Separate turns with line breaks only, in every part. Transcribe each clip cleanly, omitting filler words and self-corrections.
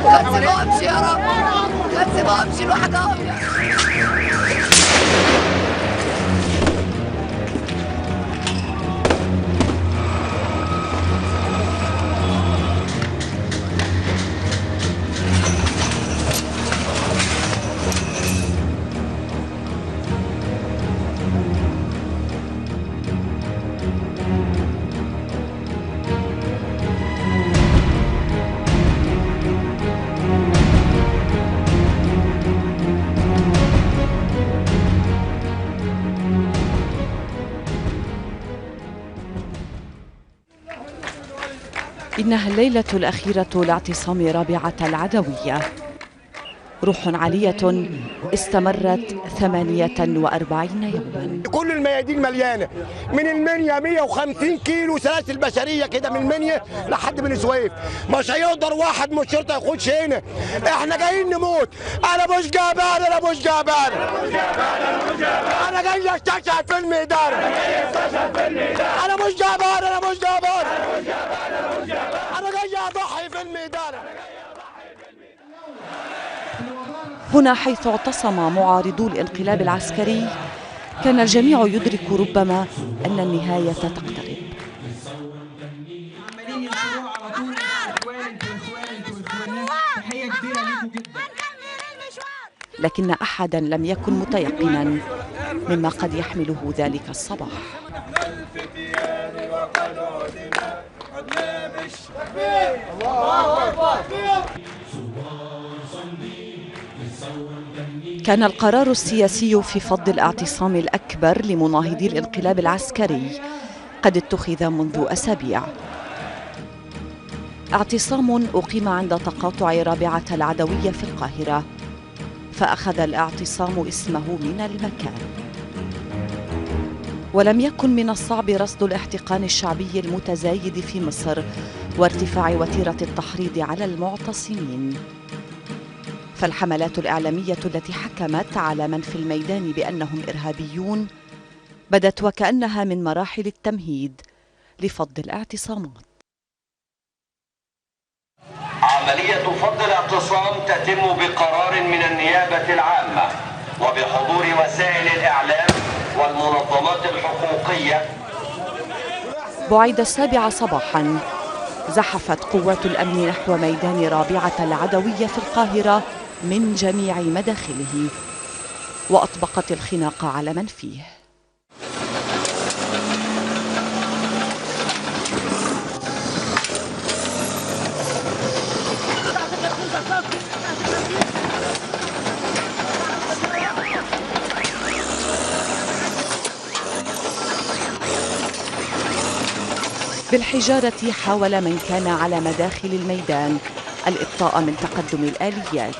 ما تسيبهمش يا رب، ما تسيبهمش لوحدهم. إنها الليلة الأخيرة لاعتصام رابعة العدوية، روح عالية استمرت 48 يوما.
كل الميادين مليانة من المنيا، 150 كيلو سلاسل بشرية كده من المنيا لحد بني سويف. مش هيقدر واحد من الشرطة يخش هنا، احنا جايين نموت. انا مش جبان، انا مش جبان، انا جاي استشهد في الميدان، انا مش جبان، انا مش جبان، انا جاي اضحي في الميدان.
هنا حيث اعتصم معارضو الانقلاب العسكري كان الجميع يدرك ربما أن النهاية تقترب. لكن أحدا لم يكن متيقنا مما قد يحمله ذلك الصباح. كان القرار السياسي في فض الاعتصام الأكبر لمناهضي الانقلاب العسكري قد اتخذ منذ أسابيع. اعتصام أقيم عند تقاطع رابعة العدوية في القاهرة، فأخذ الاعتصام اسمه من المكان. ولم يكن من الصعب رصد الاحتقان الشعبي المتزايد في مصر وارتفاع وتيرة التحريض على المعتصمين. فالحملات الإعلامية التي حكمت على من في الميدان بأنهم إرهابيون بدت وكأنها من مراحل التمهيد لفض الاعتصامات.
عملية فض الاعتصام تتم بقرار من النيابة العامة وبحضور وسائل الإعلام والمنظمات الحقوقية.
بعد 7 صباحا زحفت قوات الأمن نحو ميدان رابعة العدوية في القاهرة من جميع مداخله، وأطبقت الخناق على من فيه. بالحجارة حاول من كان على مداخل الميدان الإبطاء من تقدم الآليات.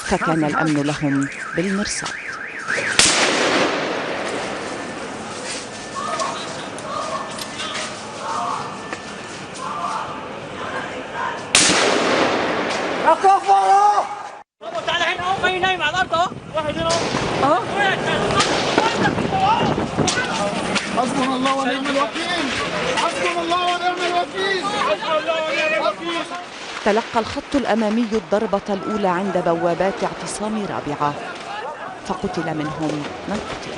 فكان الأمن لهم بالمرصاد.
تعالى هنا اهو، في نايم على الارض اهو، واحد هنا اهو.
حسبنا الله ونعم الوكيل، حسبنا الله ونعم الوكيل، حسبنا الله ونعم الوكيل.
تلقى الخط الأمامي الضربة الأولى عند بوابات اعتصام رابعة، فقتل منهم من قتل.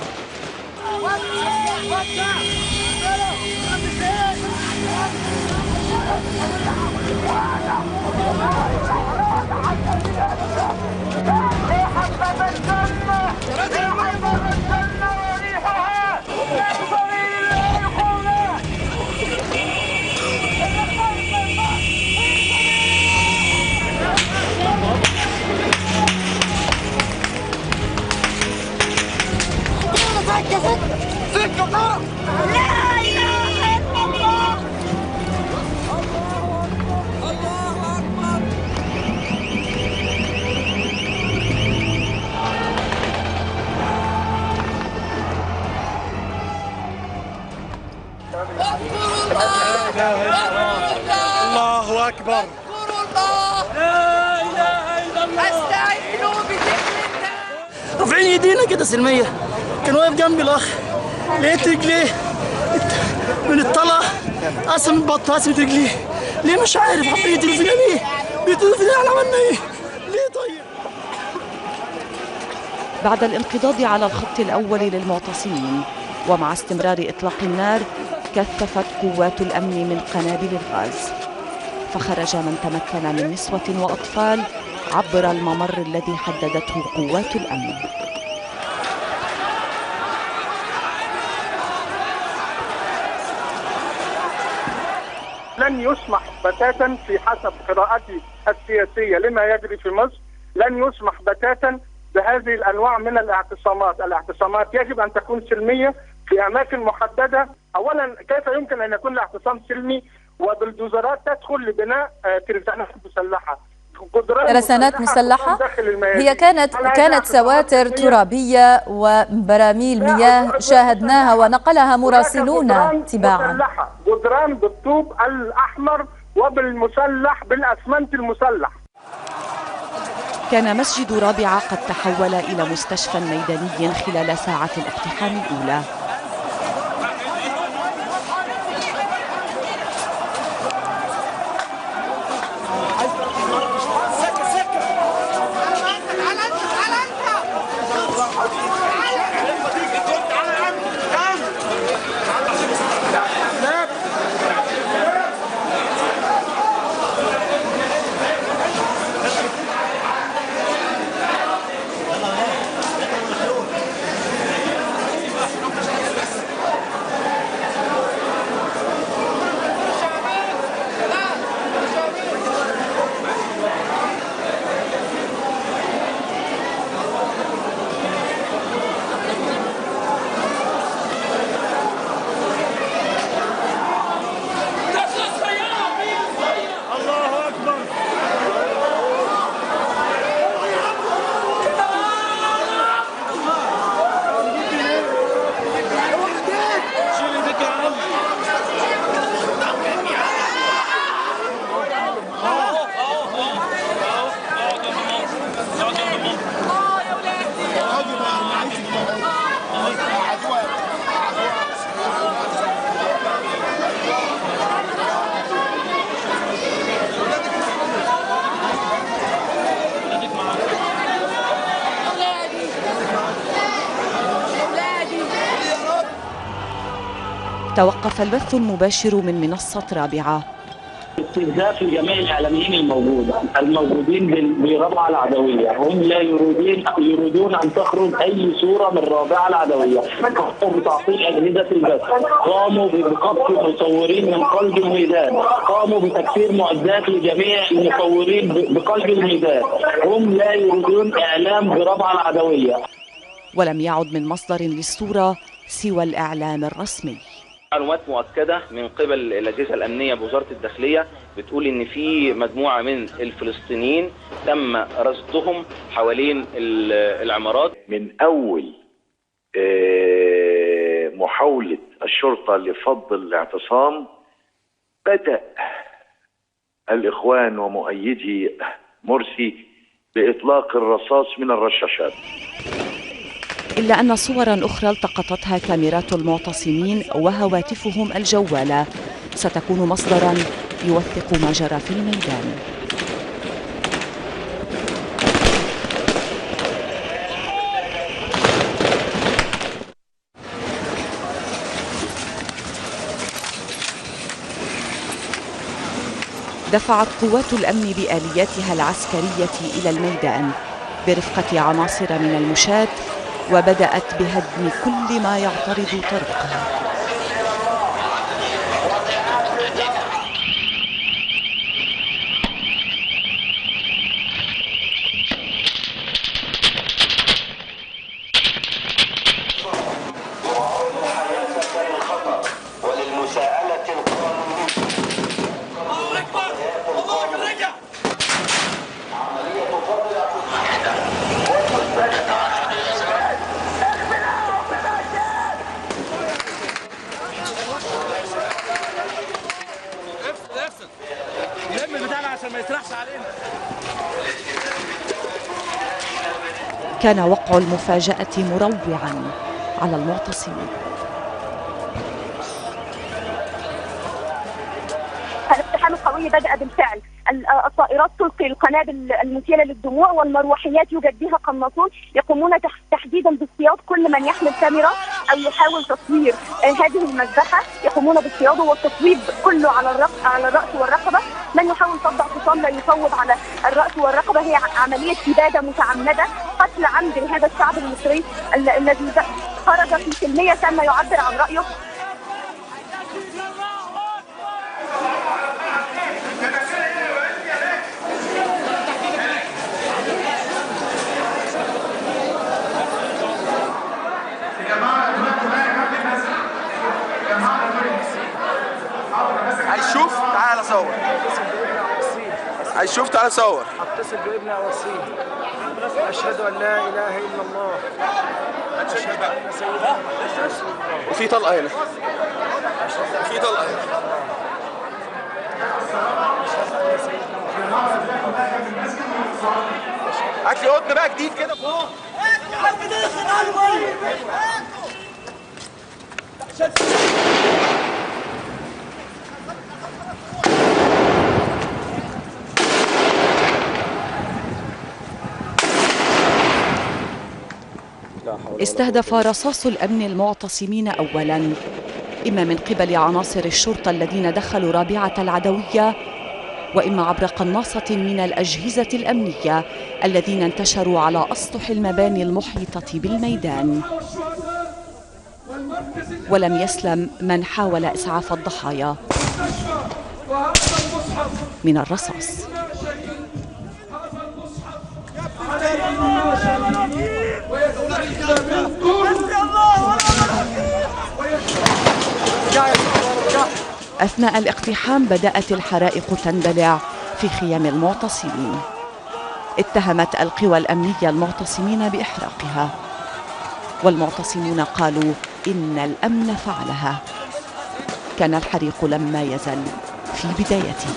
الله أكبر.
لا إله إلا الله. استعينوا بذكر الله.
رافعين ايدينا
كده سلميه. كان واقف جنبي الاخ، لقيت رجليه من الطلقه قسمت بطنه، قسمت رجليه. ليه مش عارف، عمالين يقتلوا فينا ليه؟ بيقتلوا فينا، احنا عملنا ايه؟ ليه طيب؟
بعد الانقضاض على الخط الأول للمعتصمين ومع استمرار إطلاق النار، كثفت قوات الأمن من قنابل الغاز، فخرج من تمكن من نسوة وأطفال عبر الممر الذي حددته قوات الأمن.
لن يسمح بتاتا في حسب قراءتي السياسية لما يجري في مصر، لن يسمح بتاتا بهذه الأنواع من الاعتصامات. الاعتصامات يجب أن تكون سلمية في أماكن محددة. أولا، كيف يمكن أن يكون الاعتصام سلمي وبالدوزرات تدخل لبناء ترسانات مسلحة؟
ترسانات مسلحة هي كانت سواتر ترابية وبراميل مياه شاهدناها ونقلها مراسلونا تباعا.
جدران بالطوب الأحمر وبالمسلح بالأسمنت المسلح.
كان مسجد رابعة قد تحول إلى مستشفى ميداني خلال ساعة الاقتحام الأولى. توقف البث المباشر من منصة رابعة.
استهداف جميع الاعلاميين الموجودين برابعه العدويه، هم لا يريدون ان تخرج اي صوره من رابعه العدويه، قاموا بتعطيل اجهزه البث، قاموا بقتل مصورين من قلب الميدان، قاموا بتكسير معدات لجميع المصورين بقلب الميدان، هم لا يريدون اعلام برابعه العدويه.
ولم يعد من مصدر للصورة سوى الإعلام الرسمي.
معلومات مؤكدة من قبل الأجهزة الأمنية بوزارة الداخلية بتقول إن في مجموعة من الفلسطينيين تم رصدهم حوالين العمارات.
من أول محاولة الشرطة لفض الاعتصام بدأ الإخوان ومؤيدي مرسي بإطلاق الرصاص من الرشاشات.
إلا أن صورا أخرى التقطتها كاميرات المعتصمين وهواتفهم الجوالة ستكون مصدرا يوثق ما جرى في الميدان. دفعت قوات الأمن بآلياتها العسكرية إلى الميدان برفقة عناصر من المشاة، وبدأت بهدم كل ما يعترض طرقها. كان وقع المفاجأة مروعا على المعتصمين.
الاقتحام القوي بدأ بالفعل، الطائرات تلقي القنابل المثيرة للدموع والمروحيات يوجد بها قناصون يقومون تحديدا باصطياد كل من يحمل كاميرا أو يحاول تصوير هذه المذبحة، يقومون باصطياده والتصويب كله على الرأس والرقبة. من يحاول صد اعتصام لا يصوب على الرأس والرقبة، هي عملية إبادة متعمدة، قتل عمد لهذا الشعب المصري الذي خرج في سلمية تم يعبر عن رأيه.
عايز شوف تعالى صور، عايز شوف تعالى صور.
اتصل بابني اوصيه اشهد ان لا اله الا الله اشهد ان سيدنا محمد رسول الله.
وفي طلقه هنا، في طلقه هنا. هات لي قطن بقى جديد كده فوق.
استهدف رصاص الأمن المعتصمين أولاً، إما من قبل عناصر الشرطة الذين دخلوا رابعة العدوية، وإما عبر قناصة من الأجهزة الأمنية الذين انتشروا على أسطح المباني المحيطة بالميدان. ولم يسلم من حاول إسعاف الضحايا من الرصاص. أثناء الاقتحام بدأت الحرائق تندلع في خيام المعتصمين. اتهمت القوى الأمنية المعتصمين بإحراقها، والمعتصمون قالوا إن الأمن فعلها. كان الحريق لما يزل في بدايته.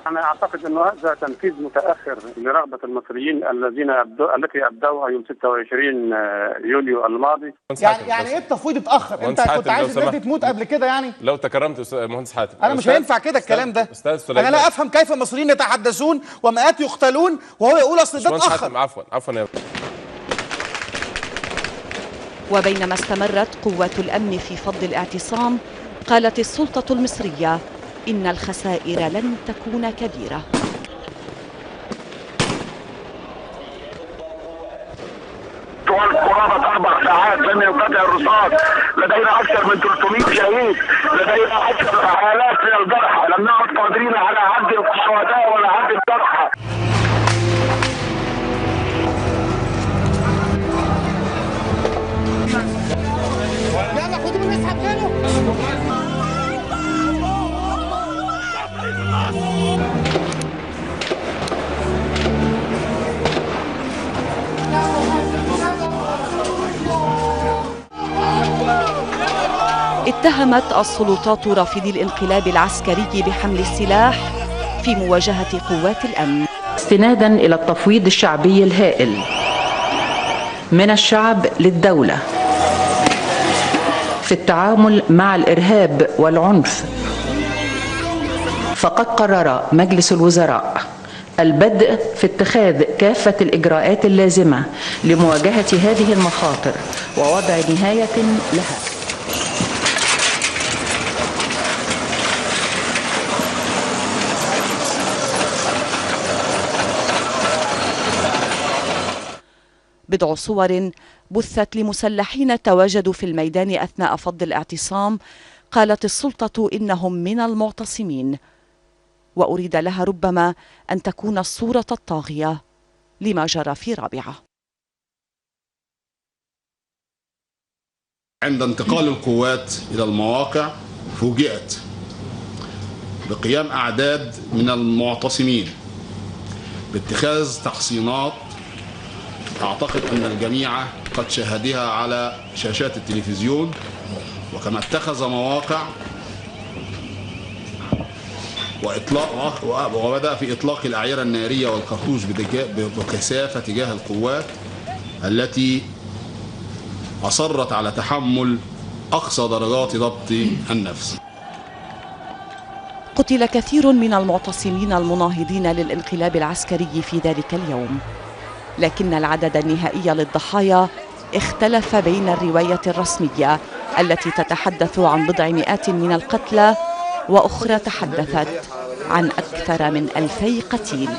أنا أعتقد أنه هذا تنفيذ متأخر لرغبة المصريين التي أبدوها يوم 26 يوليو الماضي.
يعني إيه التفويض اتأخر؟ أنت كنت عايز الناس دي تموت قبل كده يعني؟
لو تكرمت مهندس حاتم،
أنا مش هينفع كده الكلام ده. أنا لا أفهم كيف المصريين يتحدثون ومئات يقتلون وهو يقول أصل ده اتأخر.
عفوا يا
وبينما استمرت قوات الأمن في فض الاعتصام، قالت السلطة المصرية إن الخسائر لن تكون كبيرة.
طوال قرابة 4 ساعات لم ينقطع الرصاص، لدينا أكثر من 300 شهيد، لدينا أكثر آلاف من الجرحى، لم نعد قادرين على عد الشهداء ولا عد الجرحى.
يلا خدوا نسحب تاني.
اتهمت السلطات رافضي الانقلاب العسكري بحمل السلاح في مواجهة قوات الأمن،
استنادا إلى التفويض الشعبي الهائل من الشعب للدولة في التعامل مع الإرهاب والعنف. فقد قرر مجلس الوزراء البدء في اتخاذ كافة الإجراءات اللازمة لمواجهة هذه المخاطر ووضع نهاية لها.
بضع صور بثت لمسلحين تواجدوا في الميدان أثناء فض الاعتصام، قالت السلطة إنهم من المعتصمين، وأريد لها ربما أن تكون الصورة الطاغية لما جرى في رابعة.
عند انتقال القوات إلى المواقع فوجئت بقيام أعداد من المعتصمين باتخاذ تحصينات أعتقد أن الجميع قد شاهدها على شاشات التلفزيون، وكما اتخذ مواقع وبدأ في إطلاق الأعيرة النارية والكرتوش بكثافة تجاه القوات التي أصرت على تحمل أقصى درجات ضبط النفس.
قتل كثير من المعتصمين المناهضين للانقلاب العسكري في ذلك اليوم، لكن العدد النهائي للضحايا اختلف بين الرواية الرسمية التي تتحدث عن بضع مئات من القتلى، وأخرى تحدثت عن أكثر من 2000 قتيل.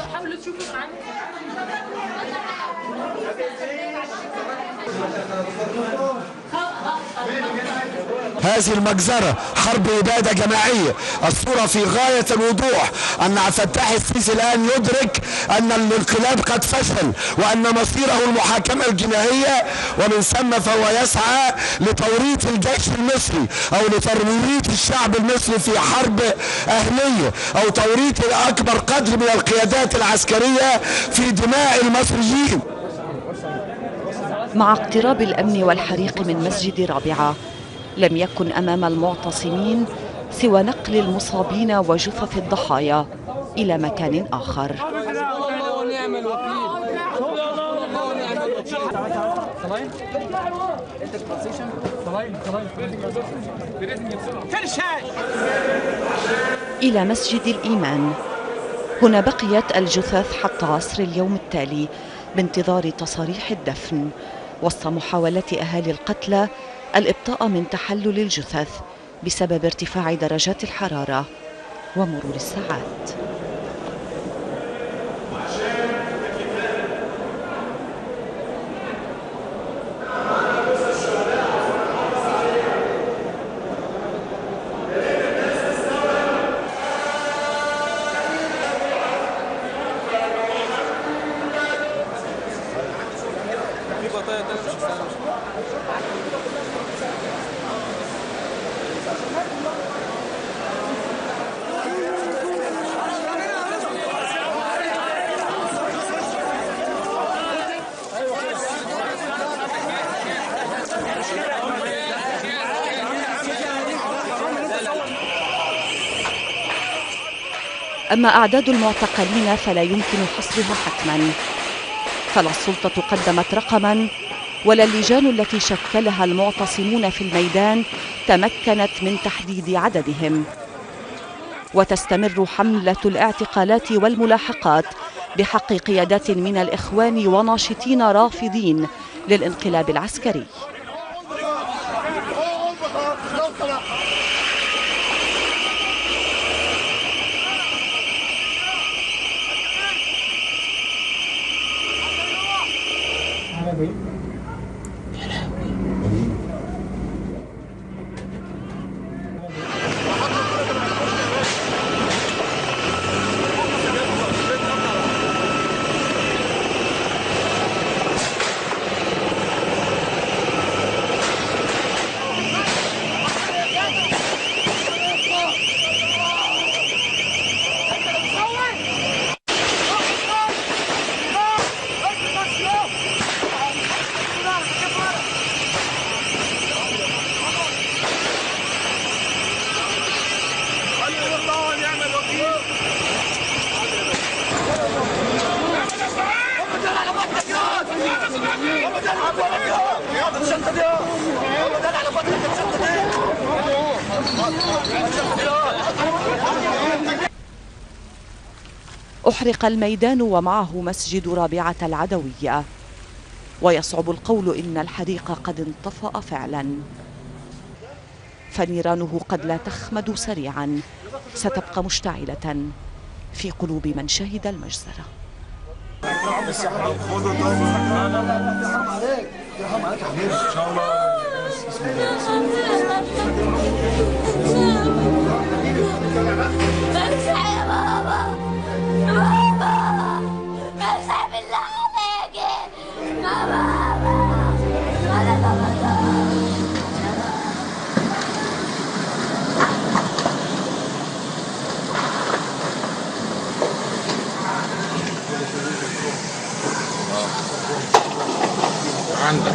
هذه المجزرة حرب إبادة جماعية. الصورة في غاية الوضوح أن عبد الفتاح السيسي الآن يدرك أن الانقلاب قد فشل وأن مصيره المحاكمة الجنائية، ومن ثم فهو يسعى لتوريط الجيش المصري أو لتوريط الشعب المصري في حرب أهلية أو توريط أكبر قدر من القيادات العسكرية في دماء المصريين.
مع اقتراب الأمن والحريق من مسجد رابعة، لم يكن أمام المعتصمين سوى نقل المصابين وجثث الضحايا إلى مكان آخر. إلى مسجد الإيمان. هنا بقيت الجثث حتى عصر اليوم التالي بانتظار تصاريح الدفن، وسط محاولة أهالي القتلى الإبطاء من تحلل الجثث بسبب ارتفاع درجات الحرارة ومرور الساعات. أما أعداد المعتقلين فلا يمكن حصرها حتما، فلا السلطة قدمت رقما ولا اللجان التي شكلها المعتصمون في الميدان تمكنت من تحديد عددهم. وتستمر حملة الاعتقالات والملاحقات بحق قيادات من الإخوان وناشطين رافضين للانقلاب العسكري. أحرق الميدان ومعه مسجد رابعة العدوية، ويصعب القول إن الحريق قد انطفأ فعلا، فنيرانه قد لا تخمد سريعا، ستبقى مشتعلة في قلوب من شهد المجزرة.
عندك